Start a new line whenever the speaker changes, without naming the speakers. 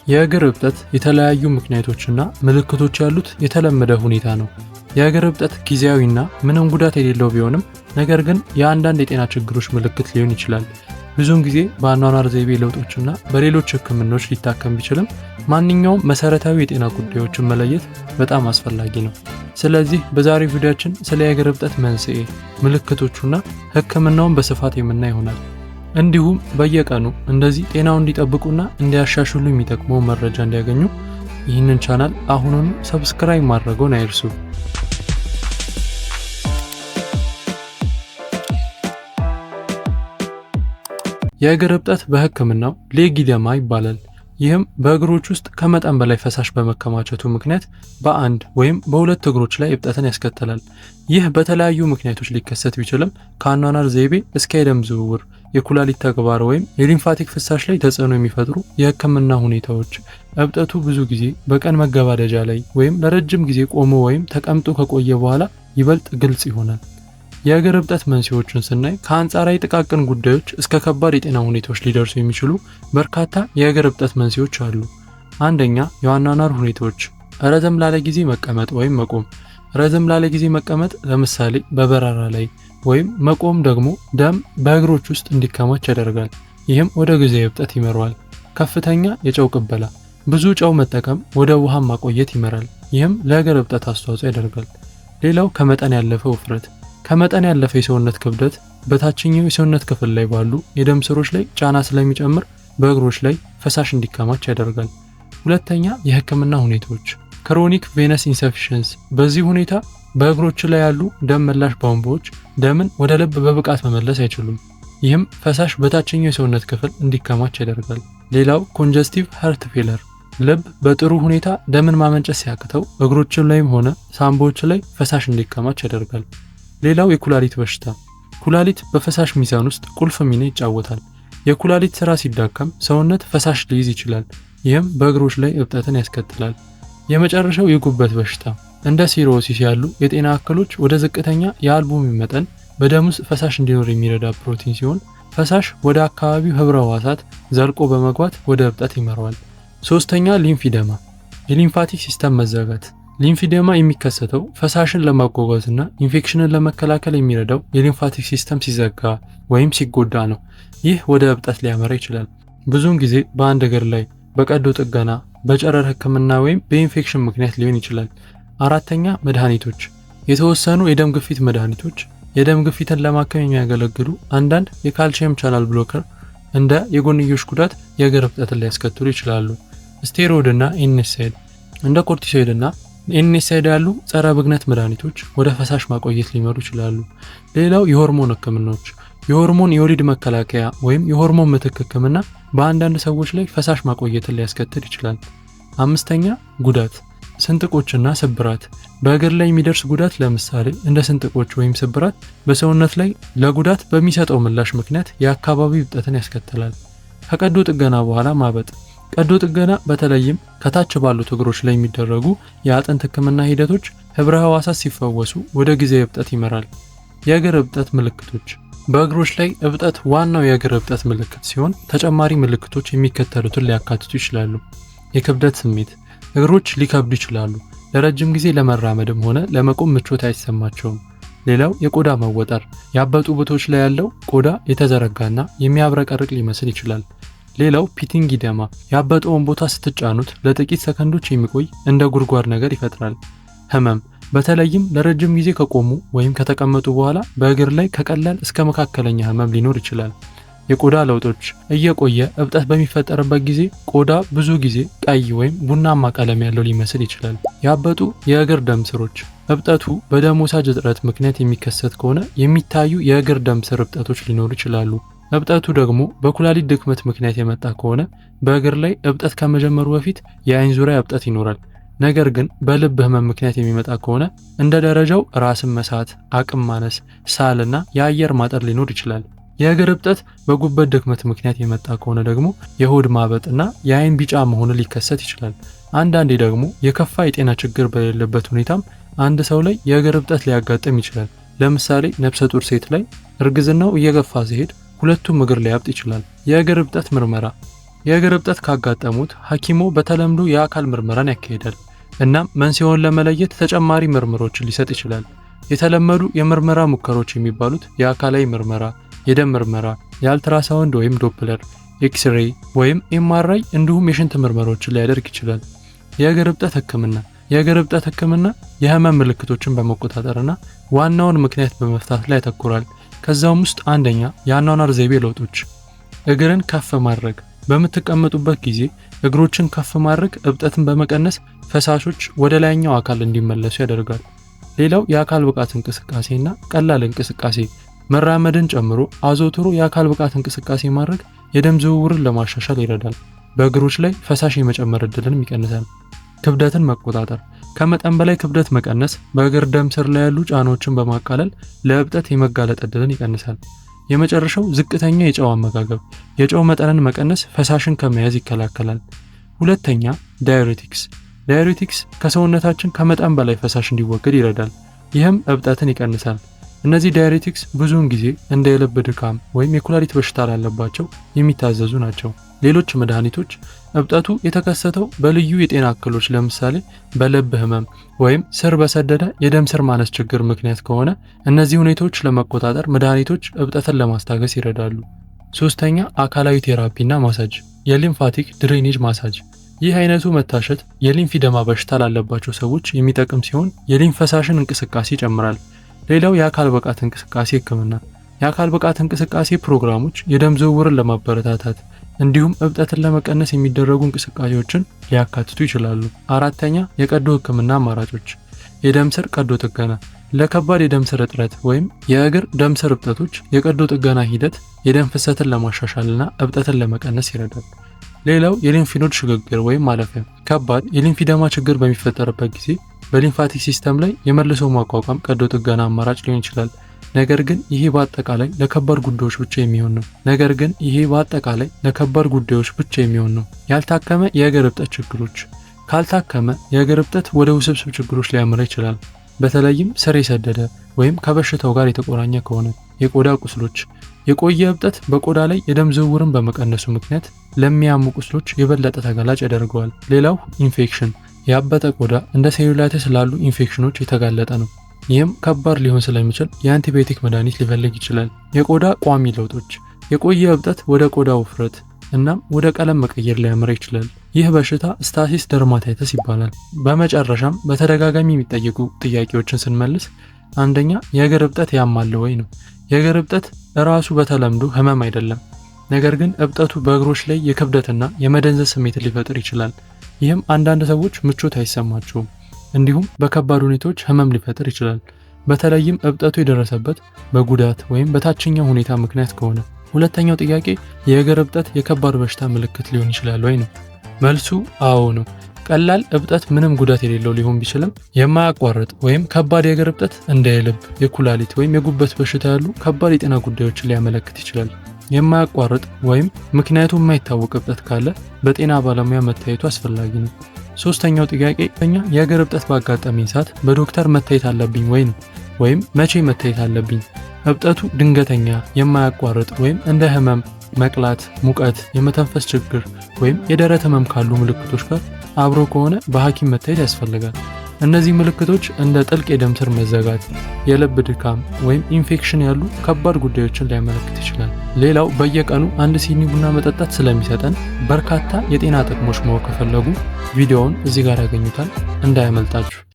የእግር እብጠት የተለያዩ ምክንያቶችና ምልክቶች ያሉት የተለመደ ሁኔታ ነው። የእግር እብጠት ጊዜያዊና ምንም ጉዳት የሌለው ቢሆንም ነገር ግን የአንዳንድ የጤና ችግሮች ምልክት ሊሆን ይችላል። ብዙውን ጊዜ በአኗኗር ዘይቤ ለውጦችና በሌሎች ሕክምናዎች ሊታከም ቢችልም ማንኛውም መሰረታዊ የጤና ጉዳዮችን መለየት በጣም አስፈላጊ ነው። ስለዚህ በዛሬው ቪዲዮአችን ስለ የእግር እብጠት መንስኤ፣ ምልክቶቹና ሕክምናውን በስፋት የምናይ ይሆናል። እንዲሁም በየቀኑ እንደዚህ ጤናውን እንዲጠብቁና እንዲያሻሽሉ የሚጠቅመው መረጃ እንዲያገኙ ይህንን ቻናል አሁኑኑ subscribe ማድረግዎን አይርሱ። የእግር እብጠት በሕክምናው leg edema ይባላል። ይህም በእግሮች ውስጥ ከመጠን በላይ ፈሳሽ በመከማቸቱ ምክንያት በአንድ ወይም በሁለት እግሮች ላይ እብጠትን ያስከትላል። ይህ በተለያዩ ምክንያቶች ሊከሰት ቢችልም ከአኗኗር ዘይቤ እስከ የደም ዝውውር፣ የኩላሊት ተግባር ወይም የ lymphatic ፍሳሽ ላይ ተጽዕኖ የሚፈጥሩ የህክምና ሁኔታዎች። እብጠቱ ብዙ ጊዜ በቀን መገባደጃ ላይ ወይም ለረጅም ጊዜ ቆሞ ወይም ተቀምጦ ከቆየ በኋላ ይበልጥ ግልጽ ይሆናል። የእግር እብጠት መንስኤዎችን ስናይ ከአንጻራዊ ጥቃቅን ጉዳዮች እስከ ከባድ የጤና ሁኔታዎች ሊደርሱ የሚችሉ በርካታ የእግር እብጠት መንስኤዎች አሉ። አንደኛ፣ የአኗኗር ሁኔታዎች፣ ረዘም ላለ ጊዜ መቀመጥ ወይም መቆም። ረዘም ላለ ጊዜ መቀመጥ ለምሳሌ በበረራ ላይ ወይም መቆም ደግሞ ደም በእግሮች ውስጥ እንዲከማች ያደርጋል። ይህም ወደ ጊዜያዊ እብጠት ይመራዋል። ከፍተኛ የጨው ቅበላ፣ ብዙ ጨው መጠቀም ወደ ውሃ ማቆየት ይመራል። ይህም ለእግር እብጠት አስተዋጽኦ ያደርጋል። ሌላው ከመጠን ያለፈ ውፍረት፣ ከመጠን ያለፈ የሰውነት ክብደት በታችኛው የሰውነት ክፍል ላይ ባሉ የደም ስሮች ላይ ጫና ስለሚጨምር በእግሮች ላይ ፈሳሽ እንዲከማች ያደርጋል። ሁለተኛ፣ የህክምና ሁኔታዎች፣ chronic venous insufficiency። በዚህ ሁኔታ በእግሮች ላይ ያሉ ደም መላሽ ቧንቧዎች ደምን ወደ ልብ በብቃት መመለስ አይችሉም። ይህም ፈሳሽ በታችኛው የሰውነት ክፍል እንዲከማች ያደርጋል። ሌላው congestive heart failure፣ ልብ በጥሩ ሁኔታ ደምን ማመንጨት ሲያቅተው እግሮች ላይም ሆነ ሳምቦች ላይ ፈሳሽ እንዲከማች ያደርጋል። ሌላው የኩላሊት በሽታ፣ ኩላሊት በፈሳሽ ሚዛን ውስጥ ቁልፍ ሚና ይጫወታል። የኩላሊት ስራ ሲዳከም ሰውነት ፈሳሽ ሊይዝ ይችላል። ይህም በእግሮች ላይ እብጠትን ያስከትላል። የመጨረሻው የጉበት በሽታ፣ እንደ cirrhosis ያሉ የጤና እክሎች ወደ ዝቅተኛ የ albumin መጠን፣ በደም ውስጥ ፈሳሽ እንዲኖር የሚረዳ ፕሮቲን ሲሆን ፈሳሽ ወደ አካባቢው ህብረ ህዋሳት ዘልቆ በመግባት ወደ እብጠት ይመራዋል። ሶስተኛ፣ lymphedema፣ የ lymphatic system መዘጋት። Lymphedema የሚከሰተው ፈሳሽን ለማጓጓዝና ኢንፌክሽንን ለመከላከል የሚረዳው የ lymphatic system ሲዘጋ ወይም ሲጎዳ ነው። ይህ ወደ እብጠት ሊያመራ ይችላል። ብዙውን ጊዜ በአንድ እግር ላይ በቀዶ ጥገና፣ በጨረር ህክምና ወይም በኢንፌክሽን ምክንያት ሊሆን ይችላል። አራተኛ፣ መድኃኒቶች፣ የተወሰኑ የደም ግፊት መድኃኒቶች፣ የደም ግፊትን ለማከም የሚያገለግሉ አንዳንድ የ calcium channel blocker እንደ የጎንዮሽ ጉዳት የእግር እብጠትን ሊያስከትሉ ይችላሉ። ስቴሮይድ እና NSAID፣ እንደ corticoid እና NSAID ያሉ ጸረ ብግነት መድኃኒቶች ወደ ፈሳሽ ማቆየት ሊመሩ ይችላሉ። ሌላው የሆርሞን ህክምናዎች፣ የሆርሞን የወሊድ መከላከያ ወይም የሆርሞን ምትክ ህክምና በአንዳንድ ሰዎች ላይ ፈሳሽ ማቆየትን ሊያስከትል ይችላል። አምስተኛ፣ ጉዳት፣ ስንጥቆችና ስብራት። በእግር ላይ የሚደርስ ጉዳት ለምሳሌ እንደ ስንጥቆች ወይም ስብራት በሰውነት ላይ ለጉዳት በሚሰጠው ምላሽ ምክንያት የአካባቢ እብጠትን ያስከትላል። ከቀዶ ጥገና በኋላ ማበጥ፣ ቀዶ ጥገና በተለይም ከታች ባሉት እግሮች ላይ የሚደረጉ የአጥንት ህክምና ሂደቶች ህብረ ህዋሳት ሲፈወሱ ወደ ጊዜያዊ እብጠት ይመራል። የእግር እብጠት ምልክቶች፣ በእግሮች ላይ እብጠት ዋናው የእግር እብጠት ምልክት ሲሆን ተጨማሪ ምልክቶች የሚከተሉትን ሊያካትቱ ይችላሉ። የክብደት ስሜት፣ እግሮች ሊከብዱ ይችላሉ። ለረጅም ጊዜ ለመራመድም ሆነ ለመቆም ምቾት አይሰማቸውም። ሌላው የቆዳ መወጠር፣ ያበጡ ቦታዎች ላይ ያለው ቆዳ የተዘረጋና የሚያብረቀርቅ ሊመስል ይችላል። ሌላው pitting edema፣ ያበጠውን ቦታ ስትጫኑት ለጥቂት ሰከንዶች የሚቆይ እንደ ጉድጓድ ነገር ይፈጥራል። ህመም፣ በተለይም ለረጅም ጊዜ ከቆሙ ወይም ከተቀመጡ በኋላ በእግር ላይ ከቀላል እስከ መካከለኛ ህመም ሊኖር ይችላል። የቆዳ ለውጦች፣ እየቆየ እብጠት በሚፈጠርበት ጊዜ ቆዳ ብዙ ጊዜ ቀይ ወይም ቡናማ ቀለም ያለው ሊመስል ይችላል። ያበጡ የእግር ደም ስሮች፣ እብጠቱ በደም ወሳጅ እጥረት ምክንያት የሚከሰት ከሆነ የሚታዩ የእግር ደም ስር እብጠቶች ሊኖሩ ይችላሉ። እብጠቱ ደግሞ በኩላሊት ድክመት ምክንያት የመጣ ከሆነ በእግር ላይ እብጠት ከመጀመሩ በፊት የአይን ዙሪያ እብጠት ይኖራል። ነገር ግን በልብ ህመም ምክንያት የሚመጣ ከሆነ እንደ ደረጃው ራስን መሳት፣ አቅም ማነስ፣ ሳልና የአየር ማጠር ሊኖር ይችላል። የእግር እብጠት በጉበት ድክመት ምክንያት የመጣ ከሆነ ደግሞ የሆድ ማበጥና የአይን ቢጫ መሆን ሊከሰት ይችላል። አንዳንዴ ደግሞ የከፋ የጤና ችግር በሌለበት ሁኔታም አንድ ሰው ላይ የእግር እብጠት ሊያጋጥም ይችላል። ለምሳሌ ነፍሰ ጡር ሴት ላይ እርግዝናው እየገፋ ሲሄድ ሁለቱም እግር ሊያብጥ ይችላል። የእግር እብጠት ምርመራ፣ የእግር እብጠት ካጋጠሙት ሐኪሞ በተለምዶ የአካል ምርመራን ያካሂዳል። እናም መንስኤውን ለመለየት ተጨማሪ ምርመሮችን ሊሰጥ ይችላል። የተለመዱ የምርመራ ሙከራዎች የሚባሉት የአካላዊ ምርመራ፣ የደም ምርመራ፣ የአልትራሳውንድ ወይም Doppler፣ X-ray ወይም MRI እንዲሁም የሽንት ምርመራዎችን ሊያደርግ ይችላል። የእግር እብጠት ሕክምና። የእግር እብጠት ሕክምና የህመም ምልክቶችን በመቆጣጠርና ዋናውን ምክንያት በመፍታት ላይ ያተኩራል። ከዛም ውስጥ አንደኛ የአኗኗር ዘይቤ ለውጦች፣ እግርን ከፍ ማድረግ። በምትቀመጡበት ጊዜ እግሮችን ከፍ ማድረግ እብጠትን በመቀነስ ፈሳሾች ወደ ላይኛው አካል እንዲመለሱ ያደርጋል። ሌላው የአካል ብቃት እንቅስቃሴና ቀላል እንቅስቃሴ፣ መራመድን ጨምሮ አዘውትሮ የአካል ብቃት እንቅስቃሴ ማድረግ የደም ዝውውርን ለማሻሻል ይረዳል። በእግሮች ላይ ፈሳሽ የመጨመር እድልንም ይቀንሳል። ክብደትን መቆጣጠር፣ ከመጠን በላይ ክብደት መቀነስ በእግር ደም ስር ላይ ያሉ ጫናዎችን በማቃለል ለእብጠት የመጋለጥ እድልን ይቀንሳል። የመጨረሻው ዝቅተኛ የጨው አመጋገብ፣ የጨው መጠንን መቀነስ ፈሳሽን ከመያዝ ይከላከላል። ሁለተኛ diuretics። Diuretics ከሰውነታችን ከመጠን በላይ ፈሳሽ እንዲወገድ ይረዳል። ይህም እብጠትን ይቀንሳል። እነዚህ diuretics ብዙውን ጊዜ እንደ የልብ ድካም ወይም የኩላሊት በሽታ ላለባቸው የሚታዘዙ ናቸው። ሌሎች መድኃኒቶች እብጠቱ የተከሰተው በልዩ የጤና እክሎች ለምሳሌ በልብ ህመም ወይም ስር በሰደደ የደም ስር ማነስ ችግር ምክንያት ከሆነ እነዚህ ሁኔታዎች ለመቆጣጠር መድኃኒቶች እብጠትን ለማስታገስ ይረዳሉ። ሶስተኛ አካላዊ therapy ና massage፣ የ lymphatic drainage massage። ይህ አይነቱ መታሸት የ lymphedema በሽታ ላለባቸው ሰዎች የሚጠቅም ሲሆን የ lymph ፈሳሽን እንቅስቃሴ ይጨምራል። ሌላው የአካል ብቃት እንቅስቃሴ ህክምና። የአካል ብቃት እንቅስቃሴ ፕሮግራሞች የደም ዝውውርን ለማበረታታት እንዲሁም እብጠትን ለመቀነስ የሚደረጉ እንቅስቃሴዎችን ሊያካትቱ ይችላሉ። አራተኛ የቀዶ ህክምና አማራጮች፣ የደም ስር ቀዶ ጥገና። ለከባድ የደም ስር እጥረት ወይም የእግር ደም ስር እብጠቶች የቀዶ ጥገና ሂደት የደም ፍሰትን ለማሻሻልና እብጠትን ለመቀነስ ይረዳል። ሌላው የ lymph node ሽግግር ወይም ማለፊያ። ከባድ የ lymphedema ችግር በሚፈጠርበት ጊዜ በ lymphatic system ላይ የመልሶ ማቋቋም ቀዶ ጥገና አማራጭ ሊሆን ይችላል። ነገር ግን ይሄ በአጠቃላይ ለከባድ ጉዳዮች ብቻ የሚሆን ነው። ነገር ግን ይሄ በአጠቃላይ ለከባድ ጉዳዮች ብቻ የሚሆን ነው። ያልታከመ የእግር እብጠት ችግሮች። ካልታከመ የእግር እብጠት ወደ ውስብስብ ችግሮች ሊያመራ ይችላል። በተለይም ስር የሰደደ ወይም ከበሽታው ጋር የተቆራኘ ከሆነ። የቆዳ ቁስሎች። የቆየ እብጠት በቆዳ ላይ የደም ዝውውርን በመቀነሱ ምክንያት ለሚያሙ ቁስሎች የበለጠ ተጋላጭ ያደርገዋል። ሌላው ኢንፌክሽን። ያበጠ ቆዳ እንደ cellulitis ላሉ ኢንፌክሽኖች የተጋለጠ ነው። ይህም ከባድ ሊሆን ስለሚችል የአንቲባዮቲክ መድኃኒት ሊፈልግ ይችላል። የቆዳ ቋሚ ለውጦች። የቆየ እብጠት ወደ ቆዳ ውፍረት እናም ወደ ቀለም መቀየር ሊያመራ ይችላል። ይህ በሽታ stasis dermatitis ይባላል። በመጨረሻም በተደጋጋሚ የሚጠየቁ ጥያቄዎችን ስንመልስ አንደኛ የእግር እብጠት ያማል ወይ ነው። የእግር እብጠት እራሱ በተለምዶ ህመም አይደለም። ነገር ግን እብጠቱ በእግሮች ላይ የክብደትና የመደንዘዝ ስሜትን ሊፈጥር ይችላል። ይህም አንዳንድ ሰዎች ምቾት አይሰማቸውም። እንዲሁም በከባድ ሁኔታዎች ህመም ሊፈጥር ይችላል። በተለይም እብጠቱ የደረሰበት በጉዳት ወይም በታችኛው ሁኔታ ምክንያት ከሆነ። ሁለተኛው ጥያቄ የእግር እብጠት የከባድ በሽታ ምልክት ሊሆን ይችላል ወይ ነው። መልሱ አዎ ነው። ቀላል እብጠት ምንም ጉዳት የሌለው ሊሆን ቢችልም የማያቋርጥ ወይም ከባድ የእግር እብጠት እንደ የልብ፣ የኩላሊት ወይም የጉበት በሽታ ያሉ ከባድ የጤና ጉዳዮችን ሊያመለክት ይችላል። የማያቋርጥ ወይም ምክንያቱ የማይታወቅ እብጠት ካለ በጤና ባለሙያ መታየቱ አስፈላጊ ነው። ሶስተኛው ጥያቄ የእግር እብጠት ባጋጠመኝ ሰዓት በዶክተር መታየት አለብኝ ወይ ነው። ወይም መቼ መታየት አለብኝ? እብጠቱ ድንገተኛ፣ የማያቋርጥ ወይም እንደ ህመም፣ መቅላት፣ ሙቀት፣ የመተንፈስ ችግር ወይም የደረት ህመም ካሉ ምልክቶች ጋር አብሮ ከሆነ በሐኪም መታየት ያስፈልጋል። እነዚህ ምልክቶች እንደ ጥልቅ የደም ስር መዘጋት፣ የልብ ድካም ወይም ኢንፌክሽን ያሉ ከባድ ጉዳዮችን ሊያመለክት ይችላል። ሌላው በየቀኑ አንድ ሲኒ ቡና መጠጣት ስለሚሰጠን በርካታ የጤና ጥቅሞች ማወቅ ከፈለጉ ቪዲዮውን እዚህ ጋር ያገኙታል፣ እንዳያመልጣችሁ።